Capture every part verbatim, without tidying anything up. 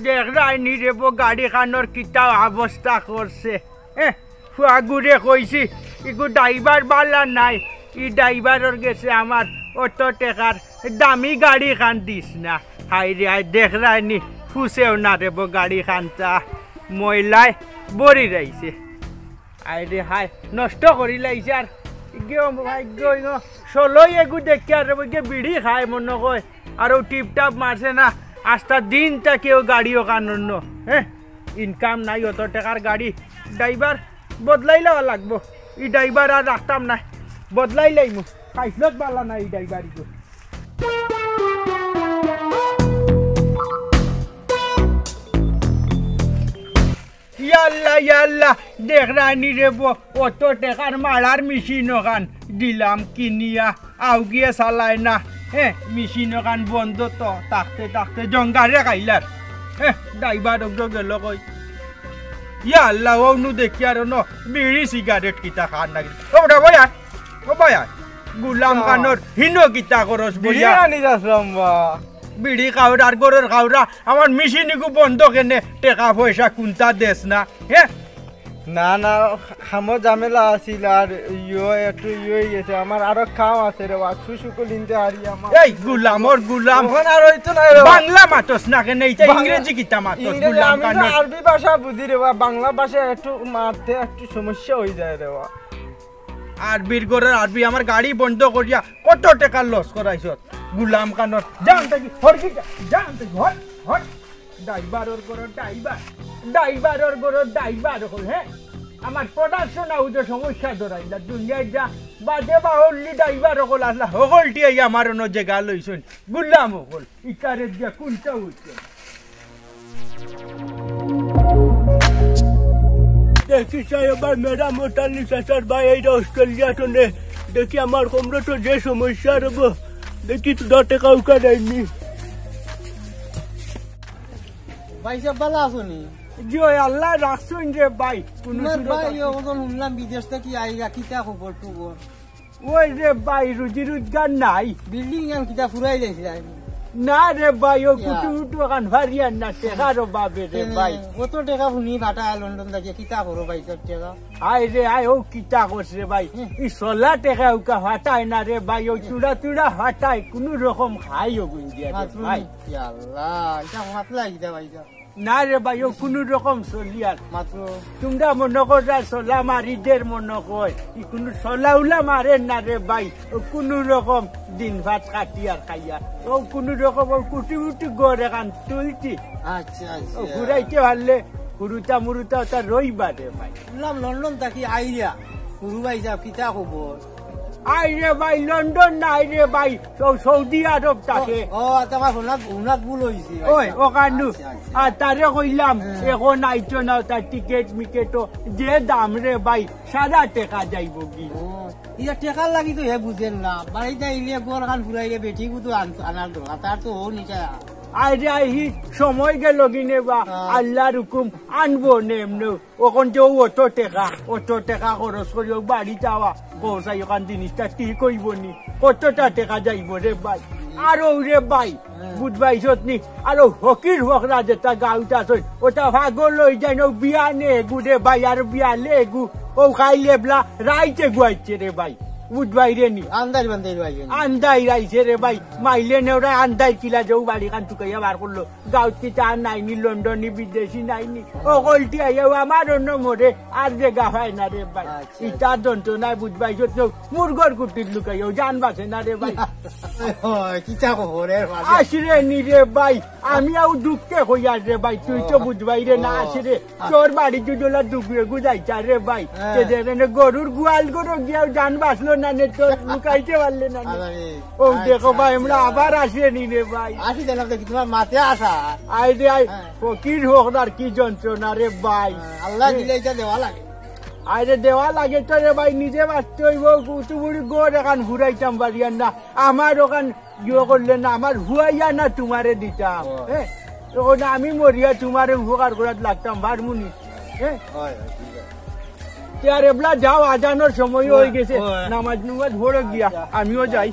দেখরায়নি রেবো, গাড়ি খানোর কিতা অবস্থা করছে। এ, ফুয়াগুরে কইছি, ইগু ড্রাইভার বালা নাই, ই ড্রাইভারর গেছে আমার অত টেকার দামি গাড়ি খান দিস না। হায় রে, আয় দেখরায়নি, ফুসেও না রেবো, গাড়ি খানটা ময়লায় ভরি রইছে। আয় রে হায়, নষ্ট করি লাইছে। আর ইগেও ভাগ্য, ইগো চলই এগু দেখিয়ার রেবো, ইগে বিড়ি খায় মনো কয়, আর ও টিপটাপ মারছে না, আস্তা দিন তা কেউ গাড়িও কানুন ন। হ্যাঁ, ইনকাম নাই, অত টেকার গাড়ি। ড্রাইভার বদলাই লওয়া লাগবো, ই ড্রাইভার আর রাখতাম না, বদলাই লাইমু। খাইসলত বালা না ই ড্রাইভার ইগো। ইয়াল্লা, ইয়াল্লা, দেখরায়নি রেবো, অত টেকার মারার মেশিন অখান দিলাম কিনিয়া, আউগিয়ে চালায় না। হ্যাঁ, মেশিন অখান বন্ধ তো, থাকতে থাকতে জঙ্গারে খাইলার। হ্যাঁ, ড্রাইভার অগু গেল কই? ইয়াল্লা, অউ নু দেখিয়ার অনো বিড়ি সিগারেট কিতা খার নাকি? ও বেটা, ভাই আয়, ও ভাই আয়। গুলাম খানোর হিনো কিতা করস বিড়ি বইয়া? আনি যাসলাম বা। বিড়ি খাওরা আর গরুর খাওরা, আমার মেশিন ইগু বন্ধ কেনে, টেকা পয়সা কুনতা দেস না, হ্যাঁ? না, না, কামো ঝামেলা আছিল আর ইয়ো একটু ইয়ো অই গেছে। আমার আরো কাম আছে রে বা, শুশু কলিনতে হারি আমার। এই গুলামর গুলাম। অখন আর অইতো না রে বা। বাংলা মাতস না কেনে, ইতা বাংলা, ইংরেজি কিতা মাতস ইংরেজি গুলাম আমি তো খানোর? আরবি ভাষা বুঝি রে বা, বাংলা ভাষা একটু মাততে একটু সমস্যা অই যায় রে বা। আরবির ঘরর আরবি, আমার গাড়ি বন্ধ করিয়া কত টেকা লস করাইছত গুলাম খানোর। জান থাকি হর কি, জান থাকি হর, হর। ড্রাইভারর ঘরর ড্রাইভার, ড্রাইভারর ঘরর ড্রাইভার অকল, হ্যাঁ? আমার প্রোডাকশন হাউসে সমস্যা ধরাইলা, দুনিয়ার যা বাদে বাহল্লি ড্রাইভার অকল আছলা, হকলটি আইয়া আমার অনো জেগা লইছইন, গুলাম অকল, ইকারে দিয়া কুনটা অইছে? দেখি সাহেব ভাই, মেরামত আলী চাচার ভাই, এইটা অস্ট্রেলিয়া তো নে। দেখি আমার কমরো তো যে সমস্যা রব, দেখি তো দশ টাকা উকা দেয়নি। ভাই সাহেব, ভালা আছইন নি? জি ওই, আল্লায় রাখছইন রে ভাই। কুনু না সুরত ভাই, আছে। ও হুনলাম বিদেশ থাকি আইরা, কিতা খবর টবর? ওই রে ভাই, রুজি রোজগার নাই। বিল্ডিং গান কিতা ফুরাই লাইছিলা? না রে ভাই, ও ইয়া। কুটু উটু অখান ফারিয়ার না, টেকার অভাবে রে কেনে? ভাই। অত টেকা হুনি ফাটায় লন্ডন থাকি, কিতা করো ভাই, সব টেকা? আয় রে আয়, ও কিতা করছ রে ভাই? হুম। ই চলা টেকা উকা ফাটায় না রে ভাই, ও চুড়া চুড়া ফাটায়, কুনু রকম খাই ও গুঞ্জিয়া রে মাতলো ভাই। নি? ইয়া আল্লাহ, ইটা মাতলা কিতা ভাই, ইটা? না রে ভাই, ও কুনু রকম চলিয়ার। মাতলো। তুমরা মনো কররা চলা মারি দের মনো কয়, ই কুনু চলা উলা মারের না রে ভাই, ও কুনু রকম দিন ভাত কাটিয়ার খাইয়ার, ও কুনু রকম ও কুটি উটি ঘর এখান তুলছি। আচ্ছা, আচ্ছা। ও ঘুরাইতে পারলে হুরুতা মুরুতা ওটা রইবা রে ভাই। শুনলাম লন্ডন থাকি আইরা, হুরু ভাই সাব, কিতা খবর? আয় রে ভাই, লন্ডন নায় রে ভাই, সৌ-, সৌদি আরব থাকে। ও, ও, আচ্ছা, আমার হুনাত, হুনাত ভুল অইছে, ওই, আচ্ছা। ওখানু। আচ্ছা, আচ্ছা। আর তারে কইলাম, হ্যাঁ। এখন আইতো না, তার টিকিট মিকেটও যে দাম রে ভাই, সারা টেকা যাইবো কি। ও, ইয়া টেকার লাগি তো হে বুঝের না। বাড়িত আইলে ঘর খান ফুরাইলে বেটিগু তো আন-, আনার দরকার, তার তো ও নিচে। আয় রে আয়, হি সময় গেল গিনে বা, হ্যাঁ। আল্লাহর হুকুম আনবো নে এমনেও। অখন যে ও অত টেকা, অত টেকা খরচ করি ও বাড়িত আওয়া, কও চাই অখান জিনিসটা ঠিক অইবো নি? কতটা টেকা যাইবো রে ভাই? আর ও রে ভাই, হ্যাঁ। বুঝবাইছত নি? আর ও ফকির ফকরা যেটা গাউত আছইন, ওটা পাগল অই যাইন, ও বিয়া নে এগু রে ভাই, আর বিয়া লে এগু, ও খাই লেবলা, রাইতে গুয়াইছে রে ভাই, বুঝবাই রে নি? আন্দাজ বান্দাজ ভাই। আন্দাই রাইছে রে ভাই, মাইলে নেওরা আন্দাই কিলা যে ও বাড়ি খান টুকাইয়া বার করলো। গাউত কিতা আর নাইনি, লন্ডনি বিদেশি নাইনি। ও গলতি আইয়াও আমার অন্য মরে আর জাগা পায় না রে ভাই। আচ্ছা, ইতা আচ্ছা। যন্ত্রণায় বুঝবাইছত নি, মুরগর কুটিত লুকাইয়াও জান বাঁচে না রে ভাই। ও, কিতা খবর এর মাঝে? আসরে নি রে ভাই, আমি আউ দুঃখে কইয়ার রে ভাই, তুই তো ও। বুঝবাই রে না, ও। আসরে। আচ্ছা। তোর বাড়ি দুজলা দুগুয়ে গুজাইতা রে ভাই। হ্যাঁ। তে যে এনে গরুর গোয়াল গরু গিয়াও জান বাঁচলো না নে, তোর লুকাইতে পারলে না নে। আরে। ও আচ্ছা, দেখো ভাই, আমরা আচ্ছা। আবার আসরে নি রে ভাই। আসি দিলাম দেখি, তোমার মাতে আসা। আয় রে আয়, হ্যাঁ। ফকির ফকরার কি যন্ত্রণা রে ভাই। হ্যাঁ, আল্লাহ দিলে ইটা দেওয়া লাগে। আয় রে, দেওয়া লাগে তো রে ভাই, নিজে বাঁচতে অইবো, কুতুবুড়ি ঘর এখান ফুরাইতাম পারিয়ার না। আমার অখান ইয়ে করলে না, আমার হুয়াইয়া না তোমারে দিতাম। ও। হ্যাঁ? অখন আমি মরিয়া তোমারে উপকার করাত লাগতাম, পারমু নি। হ্যাঁ? হয়, হয়, ঠিক আছে। তে আর এবলা যাও, আজানর সময় অই গেছে, হয়। নামাজ নুমাজ পড়ো গিয়া, আচ্ছা। আমিও যাই।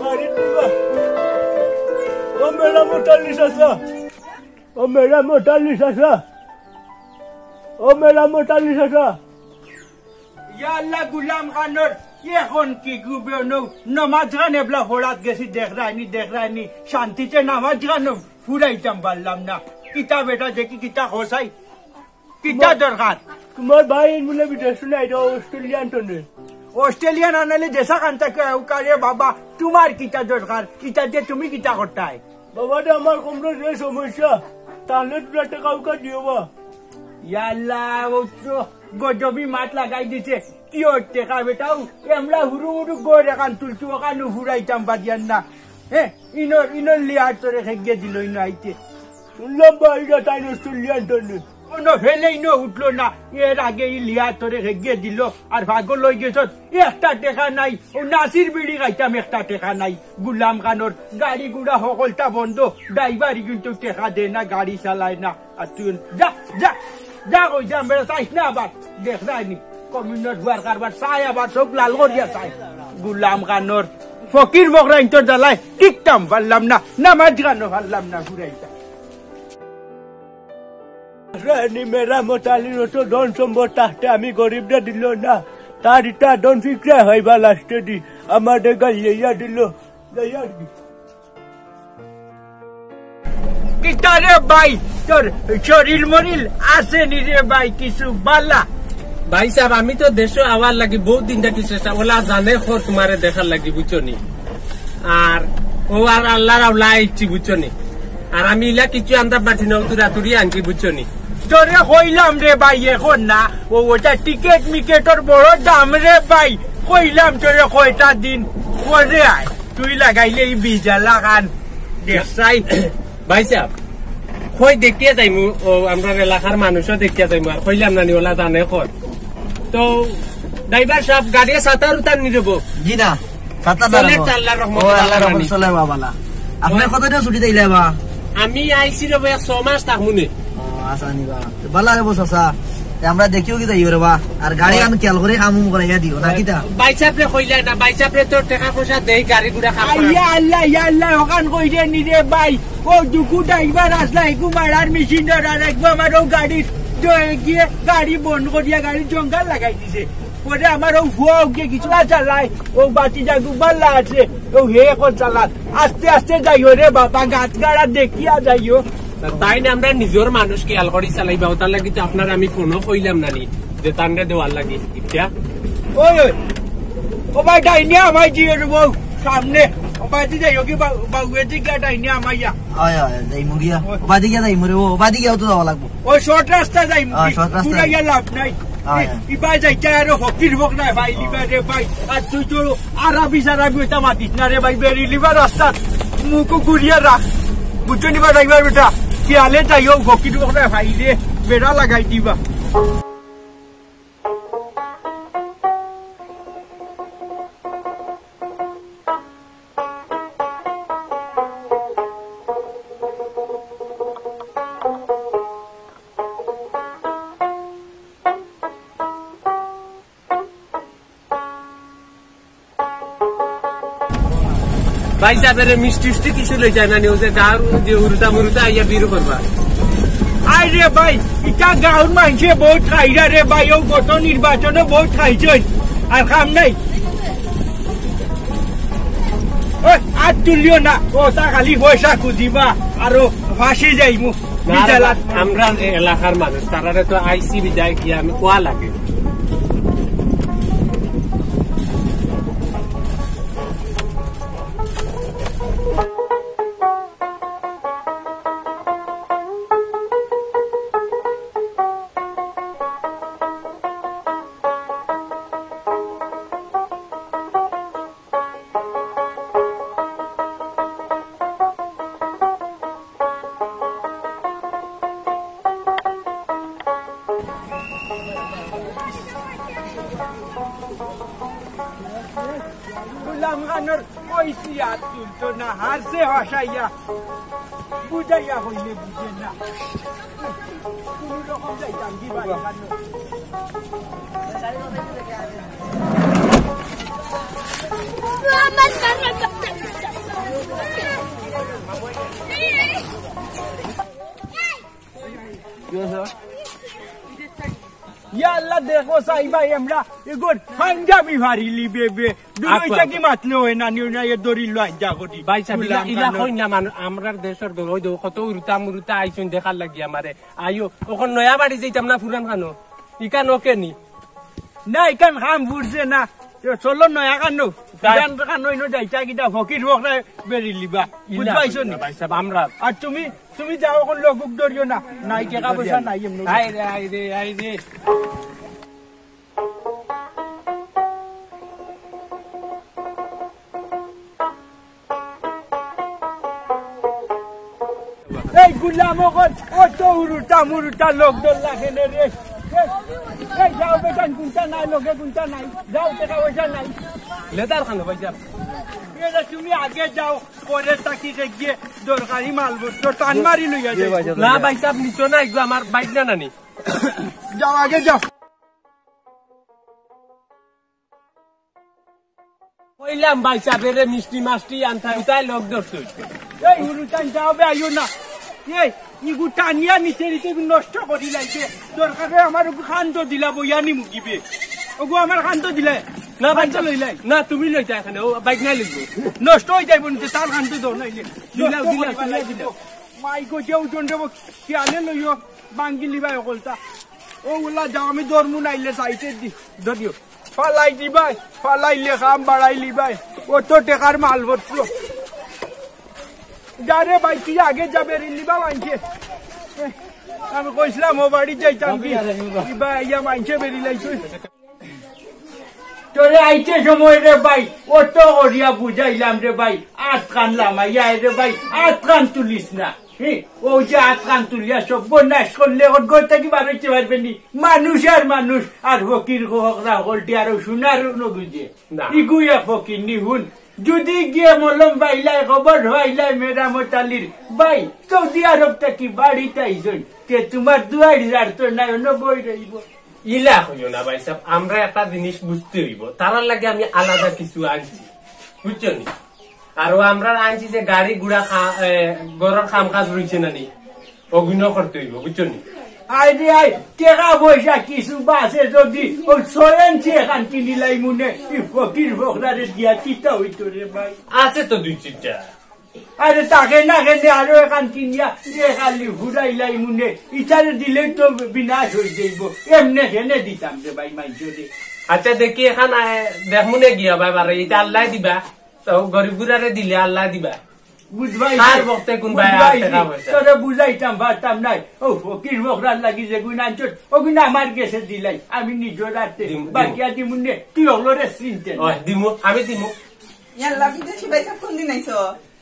বাড়িত দিবা। ও মেরামত আলী চাচা, ও মেরামত আলী চাচা, ও মেরামত আলী চাচা। ইয়া আল্লাহ, গুলাম খানর এখন কি গুবে নৌ নমাজ খান এবলা ফড়াত গেছি, দেখরায়নি, দেখরায়নি, শান্তিতে নামাজ খান ফুরাইতাম পারলাম না। কিতা বেটা দেখি, কিতা খোসাই, কিতা দরকার? তোমার ভাই এর মূলে বিদেশ নাই, এটা অস্ট্রেলিয়ান টনে। অস্ট্রেলিয়ান আনালে দেশা খান তাকে উকারে বাবা, তোমার কিতা দরকার? কিতা দিয়ে তুমি কিতা করতায়? বাবা রে, আমার কোমরর যে সমস্যা, তাহলে তোরা টেকা উকা দিও বা। ইয়াল্লা, ও তো গজবি মাত লাগাই দিছে। কি ওর টেকা বেটাও, এমলা হুরু মুরু গড় এখান তুলছু, ওখান ফুরাইতাম পারিয়ার না। হে, ইনোর, ইনোর লিয়ার তোরে খেগে দিল, ইনো আইতে। শুনলাম বা, এটা তাই নষ্ট লিয়ান তোর নেই। কোনো ফেলেই নো উঠলো না, এর আগে ই লিয়ার তোরে খেগে দিল, আর পাগল হয়ে গেছত। একটা টেকা নাই, ও নাসির বিড়ি খাইতাম, একটা টেকা নাই। গুলাম খানর গাড়ি ঘোড়া হকলটা বন্ধ, ড্রাইভারই কিন্তু টেকা দেয় না, গাড়ি চালায় না। আর তুই যা, যা, যা কই যা, মেরে চাইস না আবার, দেখ যায়নি। কমিউনার দুয়ার কারবার চাই, আবার চোখ লাল করিয়া চাই। গুলাম খানর ফকির বকরা ইন্তর জ্বালায় টিকতাম পারলাম না, নামাজ খানো পারলাম না, ঘুরাইতা। রানী মেরামত আলীর অত ধন সম্পদ থাকতে আমি গরিবরে দিল না, তার ইটা ধন ফিকরা হইবা লাস্টে দি আমারে গাইয়া দিল। যাই আর কি। কিতা রে ভাই, তোর শরীর মরিল আছে নি রে ভাই, কিছু বালা? ভাই সাহেব, আমি তো দেশো আওয়ার লাগি বহুত দিন থাকি চেষ্টা, ওলা জানে খর তোমারে দেখার লাগি, বুঝছো নি? আর ও আর আল্লাহর আওলা আইছি, বুঝছো নি? আর আমি ইলা কিছু আনতে পারছি না, তুরা তুরি আনছি, বুঝছো নি? তোরে কইলাম রে ভাই, এখন না, ও ওটা টিকিট মিকেটর বড় দাম রে ভাই, কইলাম তোরে কয়টা দিন পরে আয়। তুই লাগাইলে এই বিজালা খান দেখছাই। ভাই সাহেব, কই দেখিয়া যাইমু, ও, আমরার এলাকার মানুষও দেখিয়া যাইমু, আর কইলাম না নি, ওলা জানে কর। তো, ড্রাইভার সাহেব, গাড়ি সাতার উতার নি দেবো? জি না, সাতার না চলে দেবো। তো আল্লাহর রহমত, ও, আল্লাহর আল্লাহর রহমত, রহমত। চলে বাবালা। আপনি কতদিন ছুটি দিলে বা? আমি আইছি রে ভাই, এক ছ মাস থাকমু নে। ও, আচ্ছা নি বা। তো ভালা হইব চাচা। তে আমরা দেখিও কি যাইও রে বা। আর গাড়ি আন খেয়াল করে কাম উম করাইয়া দিও, না কিতা? ভাই সাহেবরে কইলাই না, ভাই সাহেবরে তো টেকা পয়সা দেই, গাড়ি ঘোড়া কাম করার। ইয়া আল্লাহ, ইয়া আল্লাহ, ওখান কইরে নি রে ভাই। ও দুকু ড্রাইভার আসলা, একু মারার মেশিন ধরার, একু আমার ও গাড়ির দ-, গিয়ে গাড়ি বন্ধ করিয়া গাড়ি জঙ্গল লাগাই দিছে। ওরে আমার ও ফুয়া ওকে কিছু না চালাই, ও বাতি জাগু বাল্লা আছে, ও হে এখন চালান। আস্তে আস্তে যাইও রে বাবা, গাছ গাড়া দেখিয়া যাইও। তাই না, আমরা নিজের মানুষ খেয়াল করি চালাইবা, ওটার লাগি তো আপনার আমি ফোনও কইলাম না নি, যে তানরে দেওয়ার লাগি। ইচ্ছা? ওই, ওই, ও ভাই, ডাইনে আমায় দিয়ে দেবো সামনে। ও ভাই, তুই যাইও কি বা-, বাউয়ে দিকে ডাইনে আমাইয়া। হয়, হয়, যাইমু গিয়া। ওই। ও বাদি গিয়া যাইমু রে, ও বাদি গিয়াও তো যাওয়া লাগবো। ওই শর্ট রাস্তা যাইমু। হ্যাঁ, কি? শর্ট রাস্তা। ঘুরাইয়া লাভ নাই। হ্যাঁ, হ্যাঁ। ইবায় যাইতে আরো ফকির ফকরা ভাই, লিবা রে ভাই। আর তুই তো আরাবি সারাবি ওইটা মাতিস না রে ভাই, বেরি লিবা রাস্তা। মুখ ঘুরিয়া রাখ। বুঝছো নি বা ড্রাইভার বেটা? খেয়ালে যাইও, ফকির ফকরা ভাই রে, বেড়া লাগাই দিবা। ভাই সাহেবের মিষ্টি উষ্টি কিছু লই যায় না নি, ও যে গাঁর যে হুরুতা মুরুতা আইয়া বিরু করবা। আরে ভাই, ইটা গাঁর মানষে বহুত খাইরা রে ভাই, ও গত নির্বাচনে বহুত খাইছইন, আর কাম নাই। ওই, আর তুলিও না, ও তা খালি পয়সা খুঁজিবা, আরো ফাঁসি যাইমু। না রে বিদ্যালয়। বা, আমরা এলাকার মানুষ, তারারে তো আইসি বিদায় গিয়া আমি কোয়া লাগে। গুলাম খানর কইছি আর তুলতো না, হারছে হসাইয়া। বুঝাইয়া কইলে বুঝে না। কোনো রকম যাইতাম কি বাড়ি খানো। দেখো চাই ভাই, আমরা এগোর পাঞ্জাবি ভারি লিবে বে। দূর আপা, হইতে কি আপা। মাতলে হয় না, নিও না, এ দড়ি লইন যা করি। ভাই সাহেব, ইলা, গুলাম ইলা খান। কই না মান-, আমরার দেশর গরু, ওই দেখো কত উরুতা মুরুতা আইছইন দেখার লাগি আমারে। আইও, অখন নয়া বাড়ি যাইতাম না পুরান খানো। ইখান ওকে নি। না, ইখান কাম ফুরছে না। তো চলো নয়া খানো। তাই। পুরান খানো ইনো যাইতা কিতা ফকির ফকরা বেরি লিবা। ইলা বুঝবাইছো নি? ভাই সাহেব, আমরা আর তুমি, তুমি যাও অখন লগুক ধরিও না। নাই টেকা পয়সা নাই এমনে। আই রে, আই রে, আই রে। এই গুলাম অকল, অত উরুটা মুরুটা লোক দল লাগে নে রে। এই, এই যাও বেটান, কুনটা নাই লগে, কুনটা নাই। যাও, টেকা পয়সা নাই। লেদার খানো ভাই সাহেব। এরে তুমি আগে যাও, পরে তাকি গিয়ে দরকারি মালপত্র টান মারি লইয়া যাও। না ভাই সাহেব, নিতো না, এগু আমার বাইক না নানি। যাও, আগে যাও। কইলাম ভাই সাহেব, এরে মিষ্টি মাষ্টি আনতাম, তাই লোক ধরতে হইছে। এই হুরুতান যাও বে, আইও না। এই, ইগু টানিয়া নিতে নিতে ইগু নষ্ট করি লাইছে। দরকার হয় আমার ওগু খান্ত দিলা বইয়া নি মুগিবে। ওগু আমার খান্ত দিলে। না ভাই খান্ত লইলাই। না, তুমি লইতা এখানে, ও বাইক নাই লইব। নষ্ট হয়ে যাইব নিতে, তার খান্ত দাও নাইলে। দিলাও, নষ্ট দিলাও, করি দিলাও, লাইছে। দিলাও। মাই গো, যে ওজন দেবো, খেয়ালে লইও, বাঙ্গি লিবাই অকলতা। ও উলা যাও, আমি ধর্মু নাইলে সাইতে দি, ধরিও। ফালাই দিবাই, ফালাইলে কাম বাড়াই লিবাই। ও তো টেকার মালপত্র। যা রে ভাই, তুই আগে যাবে রে, লিবা মানছে। আমি কইছিলাম ও বাড়ি যাইতাম কি? লিবা আইয়া মানছে বেরি লাইছে। তোরে আইতে সময় রে ভাই, অত করিয়া বুঝাইলাম রে ভাই, আত কান লামাইয়া রে ভাই, আত কান তুলিস না। হে, ও যে আত কান তুলিয়া সব নাশ করলে, ওর ঘর থাকি বার হইতে পারবে নি। মানুষ আর মানুষ, আর ফকির হকরা হকলটি আরো সোনার নগুজে। না। ইগুয়া ফকির নি হুন। যদি গিয়ে মলম পাইলাই, খবর পাইলাই মেরামত আলীর ভাই, সৌদি আরব থাকি বাড়িত আইছইন, তে তোমার দুয়ার ঝাড়তো নাই, অন্য বই রইব। ইলা কইও না ভাই সাহেব, আমরা একটা জিনিস বুঝতে হইব, তারার লাগি আমি আলাদা কিছু আনছি, বুঝছো নি? আর ও আমরা আনছি যে গাড়ি ঘোড়া খা-, এ, ঘরর কাম কাজ রইছে না নি, ওগুলো করতে হইব, বুঝছো নি? আই রে আই, টেকা পয়সা কিছু বাঁচে যদি, ও ছয় ইঞ্চি এখান কিনিলাই মনে, ই ফকির ফকরারে দিয়া কিতা হইতো রে ভাই? আছে তো দুই চারটা। আরে তাকে না কেনে আরো এখান কিনিয়া, এ খালি ফুরাইলাই মনে, ইটারে দিলে তো বিনাশ হয়ে যাইব। এমনে কেনে দিতাম রে ভাই মাইজরে। আচ্ছা দেখি এখান, আহ, দেখমুনে গিয়া ভাই বারে, এটা আল্লাহ দিবা, তো গরিব গুড়ারে দিলে আল্লাহ দিবা। বুঝবাই কার যে, বক্তে কোন ভাই আর বুঝবাই টেকা যে, পয়সা? তোরে বুঝাইতাম পারতাম নাই। ও ফকির ফকরার লাগি যেগুন আনছত, ওগুন আমার গেছে দিলাই। আমি নিজর রাতে দিমু, দিমু। বাকিয়া দিমুনে, তুই হলরে চিনতে না। ওই, দিমু, আমি দিমু। ইয়াল্লা, বিদেশি ভাই সাহেব কোন দিন আইছো?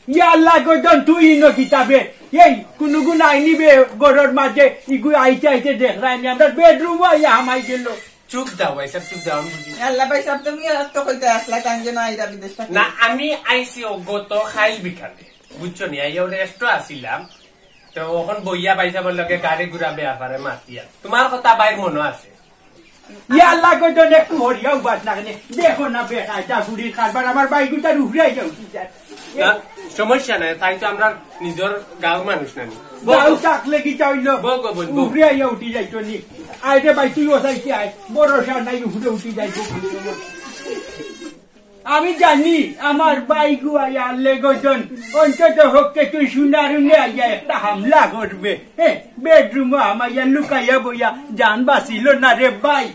ইয়া আল্লাহ, গজন তুই ইনো কিতাবে। এই, কুনুগুন আইনি বে ঘরর মাঝে, ইগু আইতে আইতে দেখরায়নি, আমরা বেডরুমো আইয়া হামাই গেল। চুপ দাও ভাই সাহেব, চুপ দাও, আমি বুঝি। ইয়াল্লা ভাই সাহেব, তুমি আর তো কইতে আসলা, তাই যে না, এরা বিদেশ থাকে। না, আমি আইছি অগত খাইল বিকালে, বুঝছো নি? আইয়া ওরে এস্টো আসিলাম, তো অখন বইয়া ভাই সাহেবর লগে গাড়ি ঘুরা ব্যাপারে মাতিয়া। তোমার কথা ভাইর মনো আছে? ইয়াল্লা, গজন একটু হরিয়া উবাস না কেনে? দেখো না বেকায়দা বুড়ির কারবার, আমার বাইগুতার উপরে আইয়া উঠি যায়। না, সমস্যা নাই, তাই তো আমরা নিজর গাঁওর মানুষ নানি। বউ গাঁও তো থাকলে কিতা হইল? বউ গো, বউ, বউ। উপরে আইয়া উঠি যাইতো নি। আয় রে ভাই, তুই ওসাইতে আয়, ভরসা নাই, উপরে উঠি যাইতো। আমি জানি আমার বাইগু আইয়া আল্লে গজন, অন্তত হককে তুই সোনারুনে আইয়া একটা হামলা করবে। হ্যাঁ, বেডরুমো হামাইয়া লুকাইয়া বইয়া জান বাঁচিল না রে ভাই।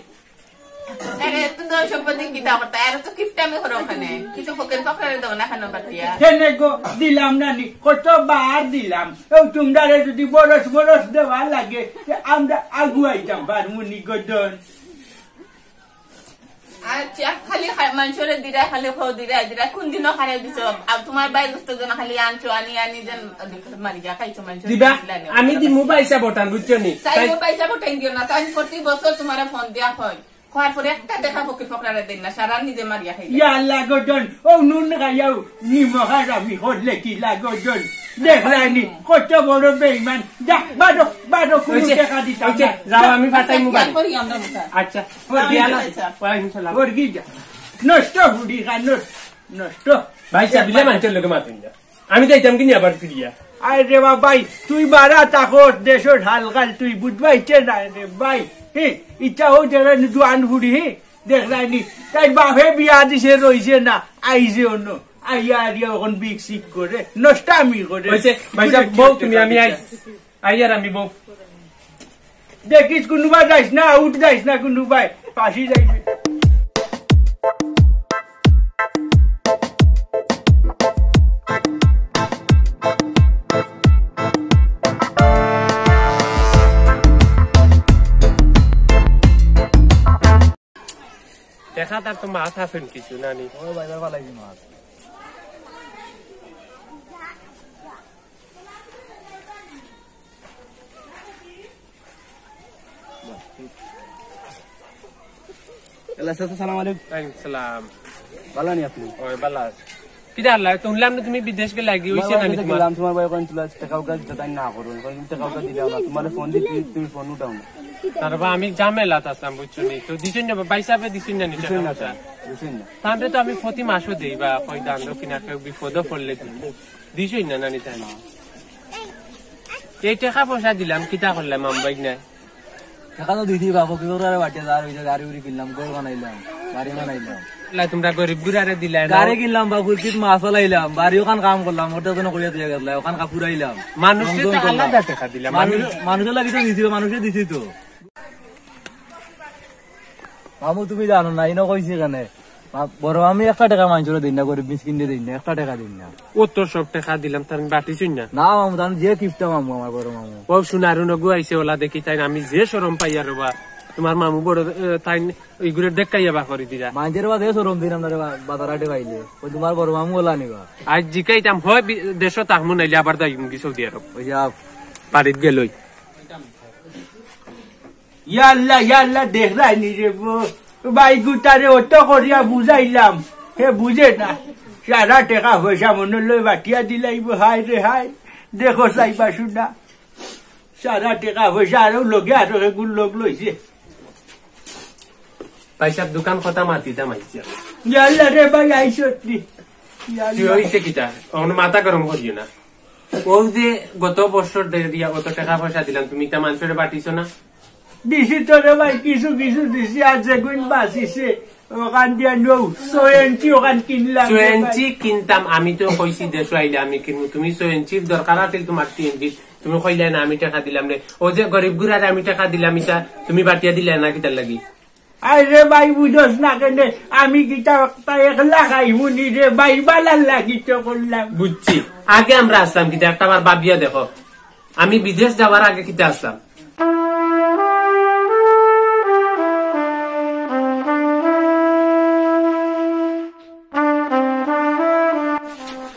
আরে, তুমি তো সব দিন কিতা করতা? আরে, তো কিপটামি করো ওখানে। কিছু ফকির ফকরারে দাও না কেনে পাতিয়া? হেনে গো, দিলাম না নি, কতবার দিলাম। ও তোমরারে যদি বরস বরস দেওয়া লাগে, তে আমরা আগুয়াইতাম পারমু নি গজন। আচ্ছা, খালি খা-, মানষরে দিরা, খালি খো দিরা, দিরা। কোন দিনও খারাপ দিছো? আর তোমার ভাই দোস্ত জন খালি আনছো, আনি, আনি যেন মারি যা খাইছো মানষরে দিবা, দিলা না। আমি দিমু পয়সা বটান, বুঝছো নি? তাই তাই ও পয়সা বটাই দিও না, তাই প্রতি বছর তোমার ফোন দিয়া হয়। খোয়ার পরে একটা দেখা ফকির ফকরারে দেন না, সারা নিজে মারিয়া খাই। ইয়া আল্লাহ গজন, ও নুন খাইয়াও নিমখ আর আমি করলে কি লাগজন? দেখলায়নি, কত বড় বেইমান। যা, বারো, বারো, কোনো হইছে, টেকা দিতাম হইছে, না। যাও, আমি পাঠাই মোবাইল। করি আমরা মুখা। আচ্ছা, ওর আমি দিয়া না। আচ্ছা। ওয়ালাইকুম সালাম। ওর কি যা? নষ্ট বুড়ি খা, নষ্ট, নষ্ট। ভাই, চাবিলে মানুষের লোকে মাতুন যা। আমি যাইতাম কি নিয়ে আবার ফিরিয়া? আরে রে বা ভাই, তুই বারা থাকস, দেশর হালকাল তুই বুঝবাইছে না রে ভাই। হে, ইচ্ছা অউ দেখরায়নি জোয়ান ফুড়ি, হে, দেখরায়নি। তাইর বাপে বিয়া দিছে, রইছে না, আইছে অনো। আইয়া আরিয়া অখন বিক সিক করে, নষ্টামি করে। অইছে, ভাইসাব, বউ তুমি, আমি আই। আইয়ার আমি বউ। দেখিস কুনুবায় যাইস না, আউট যাইস না কুনুবায়, ফাঁসি যাইবে। টেকা তার তো মাছ আছেন কিছু, নানি? ও ভাই, ভাই, ভালাই দিন মাছ। হ্যালো, চাচা, সালাম আলাইকুম। ওয়ালাইকুম সালাম। ভালা নি আপনি? ওই, ভালা আছি। কিতা আল্লাহ, তো শুনলাম না তুমি বিদেশ গেলাগি, অইছে না নি তোমার? গেলাম, তোমার ভাই অখন তুলা টেকা উকা দিতে তাইন না করইন, কইন টেকা উকা দিলাও না, তোমারে ফোন দিছি, তুমি ফোন উঠাও না। তার বা আমি ঝামেলাত আছলাম, বুঝছো নি? তো দিছইন না, ভাইসাবে দিছইন না নি টেকা উকা? দিছইন না। তানরে তো আমি প্রতি মাসও দেই বা, কই দান দক্ষিণা কেউ বিপদও পড়লে দিই। দিছইন না, না নি তাইন? এই টেকা পয়সা দিলাম, কিতা করলাম, আমবাই নাই? টেকা তো দিছি বা, ফকির ফুকরারে বাটিয়া যার অইছে, গাড়ি উড়ি কিনলাম, ঘর বানাইলাম, বাড়ি বানাইলাম। লাই, তোমরা গরিব গুরারে দিলায় না। গাড়ি কিনলাম বা, ফুলকিত মাছ ফালাইলাম, বাড়ি অখান কাম করলাম, ওটা জন্য করিয়া দিয়া গেছলা, অখান কাপড় আইলাম। মানুষরে তো আলাদা টেকা দিলাম। মানুষ, মানুষর লাগি তো দিছি, মানুষরে দিছি তো। মামু, তুমি জানো না, ইনো কইছি কেনে? মা-, বড় মামু একটা টেকা মানষরে দিন না, গরিব মিসকিনরে দিন না, একটা টেকা দিন না। ও তো সব টেকা দিলাম, তার বাটিছইন না? না মামু, তান যে কিপটা মামু, আমার বড় মামু। ও সোনার নগু আইছে, ওলা দেখি তাইন, আমি যে শরম পাইয়ার বা, তোমার মামু বড়, এ, তাইন ইগুরে দেখাইয়া বা করি দিরা। মানষরে বা যে শরম দিন আপনারে বা-, বাজার হাটে পাইলে, ওই তোমার বড় মামু ওলা নিবা। আজ জিকাইতাম, হয় বি-, দেশো থাকমু, নাইলে আবার যাইমুগি সৌদি আরব। ওই যে আপ- বাড়িত গেলই। ইয়া আল্লাহ, ইয়া আল্লাহ, দেখরায়নি রে বউ। ভাই গুতারে অত করিয়া বুঝাইলাম, হে বুঝে না। সারা টেকা পয়সা মনো লয় বাটিয়া দিলাইবো, হায় রে হায়। দেখো চাইবা শুনা, সারা টেকা পয়সা আরো লগে আরো এগুর লগ লইছে। ভাইসাব, দোকান কথা মাতিতাম আইছি। ইয়া আল্লাহ রে ভাই, আইছত নি? ইয়া আল্লাহ। অইছে কিতা? অখন মাথা গরম করিও না। ও যে গত বছর দে-, দিয়া অত টেকা পয়সা দিলাম, তুমি ইতা মানষরে বাটিছো না? দিছি তো রে ভাই, কিছু কিছু দিছি, আর যেগুইন বাচিছে, অখান দিয়া নউ, ছয় ইঞ্চি অখান কিনলাম রে ভাই। ছয় ইঞ্চি কিনতাম, আমি তো কইছি দেশো আইলে আমি কিনমু। তুমি ছয় ইঞ্চির দরকার আছিল তোমার তিন ইঞ্চি, তুমি কইলায় না আমি টেকা দিলাম নে। ও যে গরিব গুরারে আমি টেকা দিলাম, ইতা তুমি বাটিয়া দিলায় না কিতার লাগি? আরে ভাই, বুঝোস না কেনে? আমি কিতা একটা একলা খাইমু নি রে ভাই, বালার লাগি তো করলাম। বুঝছি, আগে আমরা আছলাম কিতা, একটা বার ভাবিয়া দেখো, আমি বিদেশ যাওয়ার আগে কিতা আছলাম?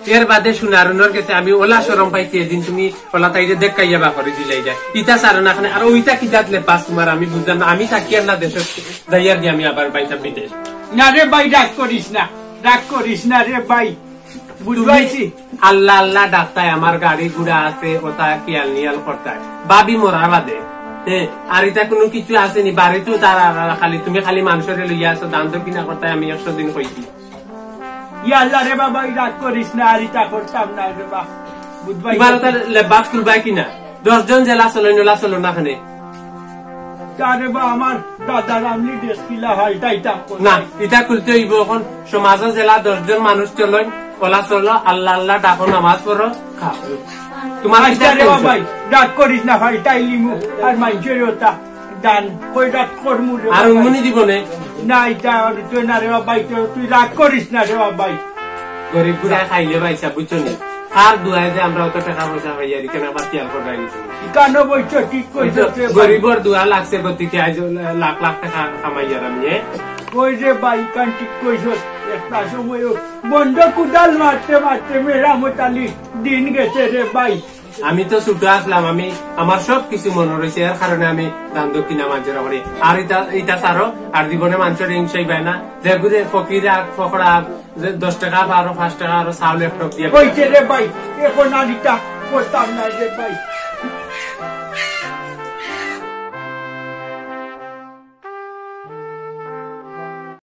এর বাদে সোনারুনর গেছে আমি ওলা শরম পাইছি, এদিন তুমি ওলা তাইরে দেখাইয়া বা করি দিলাইলায়। ইতা ছাড়ো না কেনে, আর ওইটা কিতা লেবাস তোমার আমি বুঝলাম না। আমি থাকি আর না দেশো যাইয়ার গিয়া আমি আবার পাইতাম বিদেশ। না রে ভাই, রাগ করিস না, রাগ করিস না রে ভাই, বুঝবাইছি। আল্লাহ আল্লাহ ডাকতায়, আমার গাড়ি ঘোড়া আছে, ওটা খেয়াল নিয়াল করতায়। ভাবি মরার বাদে, হ্যাঁ, আর ইতা কুনু কিছু আছে নি? বাড়িত তো তার আর, আর খালি তুমি খালি মানষরে লইয়া আছো, দান দক্ষিণা করতায়, আমি একশো দিন কইছি। ইয়া আল্লাহ রে বাবা, ই রাগ করিস না, আর ইতা করতাম না রে বা। বুঝবাই? তোমার ওটা লেবাস খুলবায় কি না? দশ জন যেলা চলইন, ওলা চলো না কেনে। তা রে বা, আমার দাদার আমলি ড্রেস কিলা হালটাইতাম। না, ইটা খুলতে অইবো। অখন সমাজো যেলা দশ জন মানুষ চলইন, ওলা চলো, আল্লাহ আল্লাহ ডাকো, নামাজ পড়ো, খাও। তোমার আচ্ছা কিতা রে বা টেনশন? ভাই, রাগ করিস না, হালটাই লিমু, আর মানষর ওটা দান, কই রাগ করমু রে আর বা ভাই। উঙ্গুনি দিব নে? না, ইটা আর তুই না রে বা ভাই, তুই, তুই রাগ করিস না রে বা ভাই। গরিব গুড়া খাইলে ভাই সাব, বুঝছো নি? আর দুয়ায় যে আমরা অত টেকা পয়সা পাইয়ার, ইখান আবার তিয়ার করাই নিছে। ইখানো বইছো, ঠিক কইছো রে ভাই। গরিবর দুয়া লাগছে, গতিকে আজ লাখ লাখ টেকা কামাইয়ার আমি, এ? কই রে ভাই, ইখান ঠিক কইছো। একটা সময় বন্ধ কুদাল মারতে মারতে মেরামত আলী দিন গেছে রে ভাই। আমি তো ছোট আছলাম, আমি, আমার সব কিছু মনো রইছে, এর কারণে আমি দান দক্ষিণা মানষরে করি। আর ইটা, ইটা ছাড়ো, আর জীবনে মানষরে হিংসাই পায় না। যে ঘুরে ফকির আর ফকরা, যে দশ টেকা পারো, পাঁচ টেকা আরো চাউল এক টক দিয়া। কইছে রে ভাই, অখন আর ইটা করতাম না রে ভাই।